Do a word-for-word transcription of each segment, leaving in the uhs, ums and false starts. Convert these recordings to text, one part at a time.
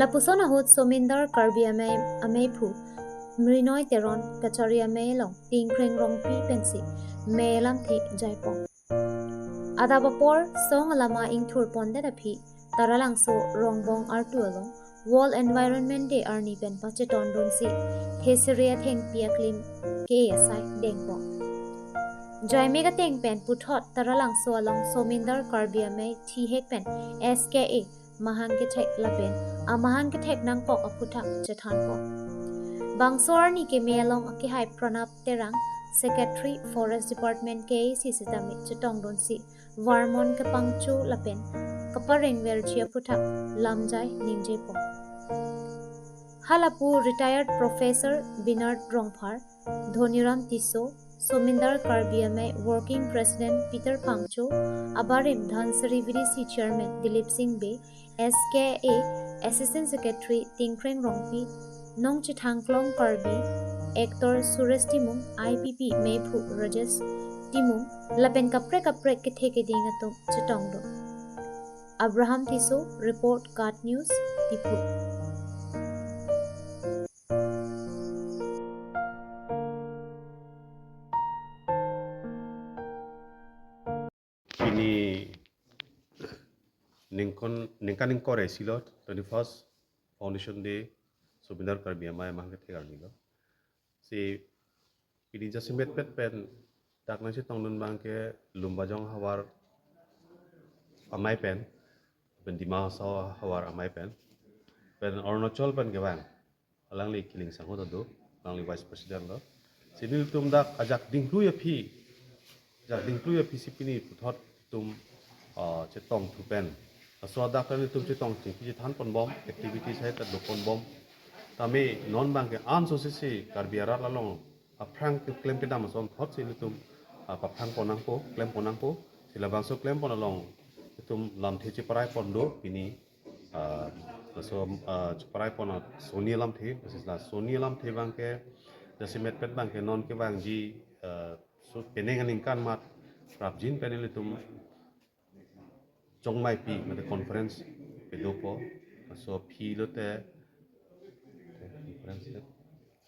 Lapuson ahut Somindar Karbi Amei, Ameiphu Mrinoi Teron kachari amei along Tingkreng Rongpi pensi mei alamthe jaipon. Adap apor song alama ingthurpondet aphi Taralangso Rongbong artu along World Environment Day arni pen pachetondunsi thesere athengpi aklim ke asai dengpon. Jaime kateng pen puthot Taralangso along Somindar Karbi Amei thihek pen S K A mahang kethek lapen amahang kethek nangkok aphuthak chethanpon. Bangso arni keme along akehai Pranab Terang, Secretary Forest Department K A C sitame chetongdunsi varmon kepangcho lapen kapareng verji aphuthak lamjai ningjepon. Halapu retired Professor Bernard Rongphar, Dhoniram Tisso, Somindar Karbi Amei Working President Peter Phangcho, abarim Dhansiri V D C Chairman Dilip Singh Bey, S K A Assistant Secretary Tingkreng Rongpi, Nongchethangklong Karbi, actor Suresh Timung, I P P meiphu Rajesh Timung, lapen kaprek kaprek kethe keding atum chetongdun. Abraham Tisso, report, KAT News, Diphu. Pini ningkon, ningkan ingkoi-isi lo, twenty-first Foundation Day, Somindar Karbi Amei mahang kethek arni lo. Si pini jasemet pet pen dak nangchetongdun abangke Lumbajong havar amei pen, pen Dima Hasao havar amei pen, pen Arunachal pen kevang alangli Killing Sangho ta do, alangli Vice President lo. Si nelitum dak ajak dingklui aphi, ajak dingklui aphi si pini puthot itum, ah, chetongthu pen. Laso adak pen itum chetong chingki chethanponbom, activities hai ta doponbom. Tame non abangke anso sisi Karbi arat along aphrang keklem kedam ason thot si itum, ah, paphrangpon nangpo, klempon nangpo. Si labangso klempon along itum lamthe cheparaipon do pini, ah, laso, ah, cheparaipon a soni alamthe, si la soni alamthe abangke, jasemet pet abangke non kevangji, ah, so penang aningkan mat prapjin pen ilitum chongmaipi mate conference kedopo, laso aphi lote conference,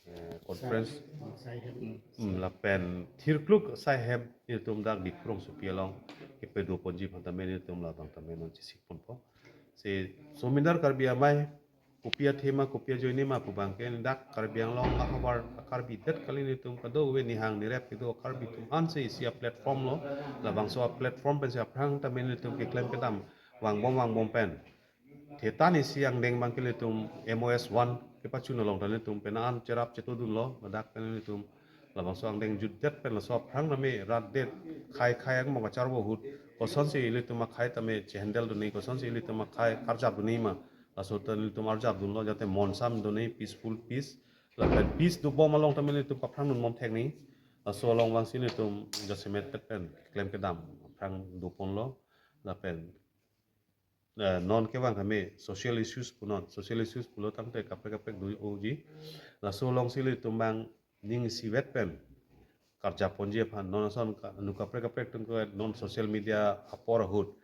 eh, conference, Sai-, Saihep. Hmm, lapen thirkluk Saihep itum dak Diphu rongsopi along kepedoponji aphan tame itum labang tame non chesikponpo. Si Somindar Karbi Amei kopi athema, kopi ajoinema pu abangke dak Karbi Anglong ahavar Karbi det kali, nelitum kadokave nihang nirep kedo Karbi atum ansi isi a-platform lo, labangso a-platform pensi aphrang tame nelitum keklem kedam vangbom vangbom pen. Thetan isi angdeng abangke ilitum M O S one kepachun along ta nelitum penang an cherap chetodunlo, ladak pen ilitum labangso angdeng jutdet pen laso aphrang tame rat det khai khai angbong kacharvo ahut kosonsi ilitum akhai tame chehandle dunji, kosonsi ilitum akhai karjap dunji ma, laso ta nelitum arjapdunlo, jate monsam dunji, peaceful peace. Lapen peace dobom along tame nelitum paphrangdunbom thekji. Laso along vangsi nelitum jasemet pet pen klem kedam aphrang doponlo. Lapen, eh, non kevang tame social issues punon, social issues pulo tangte kaprek kaprek do-oji. Laso alongsi ilitum abang ning isivet pen karjapponji aphan, non ason ka-, nu kaprek kaprek atum ke non social media apor ahut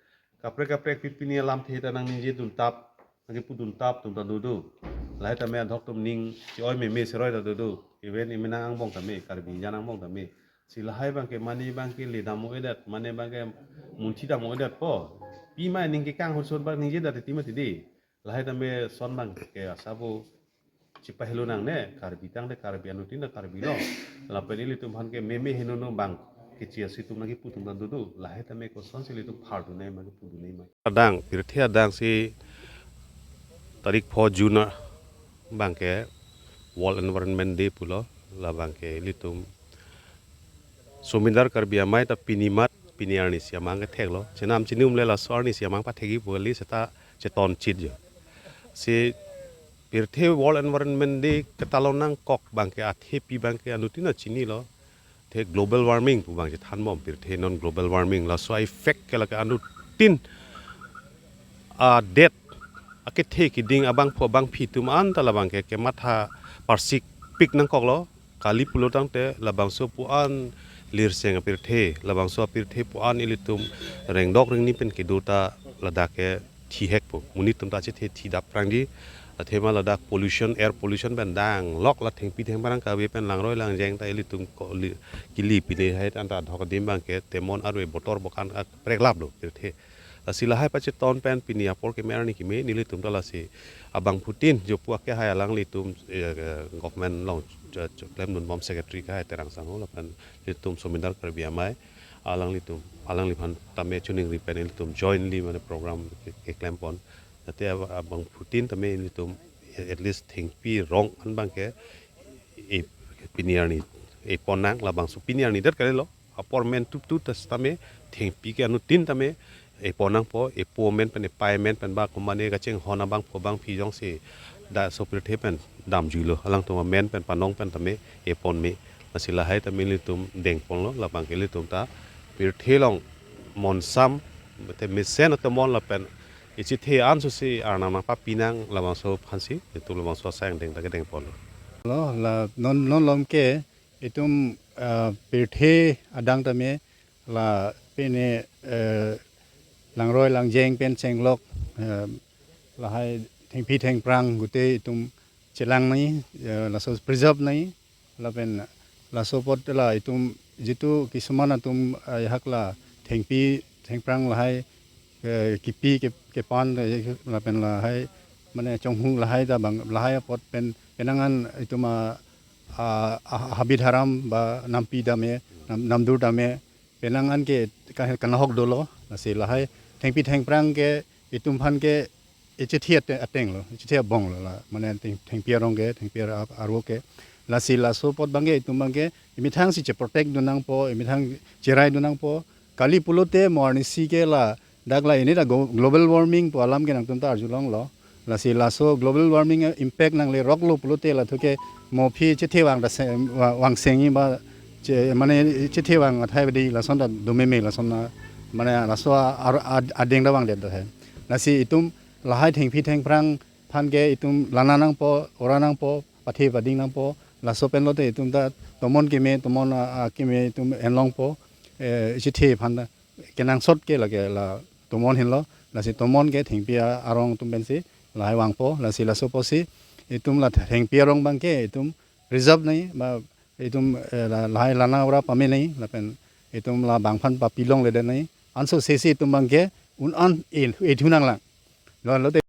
kaprek kaprek pi pini alamthe ta nangningje duntap, nangkipu duntap atum ta dodo. Lahai tame adhok atum ning chi-oi meme seroi ta dodo. Even imenang angbong tame, Karbi injan angbong tame. Si lahai abangke mane abangke le dam-o-edet, mane abangke munthi dam-o-edetpo. Pima ning kekang ahut son abang ningjedet ti mati di. Lahai tame son abangke asabo chipahelo nangne, Karbi tangte Karbi, anuttin ta Karbi lo. Lapen ilitum aphan ke meme henono abang kechi asi atum nangkipu atum ta dodo. Lahai tame kosonsi ilitum phardunji ma, kipudunji ma. Adang, pirthe adang si tarik pho June abangke World Environment Day pulo, labangke ilitum Somindar Karbi Amei ta pini mat, pini arnisi amahang ketheklo. Chenam chini umle laso arnisi amahang pathekji pu kali, seta cheton chit jo. Si pirthe World Environment Day ketalon nangkok abangke athepi abangke anuttin ta chinilo. The global warming pu abang chethanbom, pirthe non global warming. Laso a-effect ke lake anuttin adet akethe keding abangphu abangphi atum an ta labangke kematha parsikpik nangkoklo. Kali pulo tangte labangso pu-an lirseng apirthe, labangso apirthe pu-an ilitum rengdok rengni pen kedo ta ladak ke thihekpo. Monit atum ta chethe thidap prangji. Athema ladak pollution, air pollution pen danglok, la thengpi thengphrang kave pen langroi langjeng ta ilitum ko-, li-, kili pine hai anta adhok adim abangke temon arve botor bokan kaprek laplo pirthe. Lasi lahai pacheton pen pini apor keme arni keme nelitum ta lasi abangphutin jopu ake hai alanglitum, eh, government along cho-, cho-, klemdunbom secretary kahai Terang Sangho lapen ilitum Somindar Karbi Amei alanglitum, alangliphan tame choningri pen ilitum jointly mane program ke, keklempon. Jate ab-, abangphutin tame ilitum at least thengpi rong an abangke e, pini arni epon nang, labangso pini arni det kalilo. Apor men tup tup ta sitame thengpi ke anuttin tame epon nangpo, epo amen pen, epai amen pen ba komane kachinghon abangpo bangpi jongsi da so pirthe pen damjuilo, alangtum amen pen panong pen tame epon me. Lasi lahai tame ilitum dengponlo, labangke ilitum ta pirthe along monsam te mesen atomon lapen echethe ansosi arnam nangpapi nang, labangso aphansi itum labangso asai angdeng ta kedengponlo. Lo, la non, non malom ke itum, ah, pirthe adang tame la pine, eh, langroi langjeng pen chenglok, eh, lahai thengpi thengphrang gute itum chelang nangji, eh, laso preserve nangji, lapen laso apot la itum jitu kisuman atum, eh, hak la thengpi thengphrang lahai, eh, kipi ke, kepan, eh, lapen lahai mane chonghong lahai ta bang lahai apot pen penang an itum a, a, a, habit haram ba nampi tame, nam, namdur tame, penang an ke ka-, kanahok dolo, lasi lahai thengpi thengphrang ke itum aphan ke echethe ate-, atenglo, echethe abonglo la, mane theng-, thengpi arong ke, thengpi ar-, aro ke. Lasi laso apot abangke itum abangke imethang si cheprotect dun nangpo, imethang cherai dun nangpo. Kali pulote mo arnisi ke ladak la ini ta glo-, global warming pu alam ke nangtum ta arjulonglo. Lasi laso global warming impact nangleroklo pulote la thuke mo aphi chethe vang ta se-, va-, vang sengji ba che-, mane chethe vang athai bedi lason ta domeme lason na, mane laso a-, ar-, ad-, adeng ta vangdet ta hai. Lasi itum lahai thengpi thengphrang aphan ke itum lana nangpo, ora nangpo, pathe pading nangpo, laso pen lote itum ta tomon keme, tomon a, a keme itum enlongpo, eh, chethe aphan ta kenangsot ke lake la tomon henlo, lasi tomon ke thengpi a-, arong atum pensi lahai vangpo, lasi laso apotsi itum la thengpi arong abangke itum preserve nangji, ba itum, eh, la, lahai lana ora pame nangji, lapen itum labang aphan papilongledet nangji, anso sesi itum abangke un an e, ethu nanglang. Lo, lote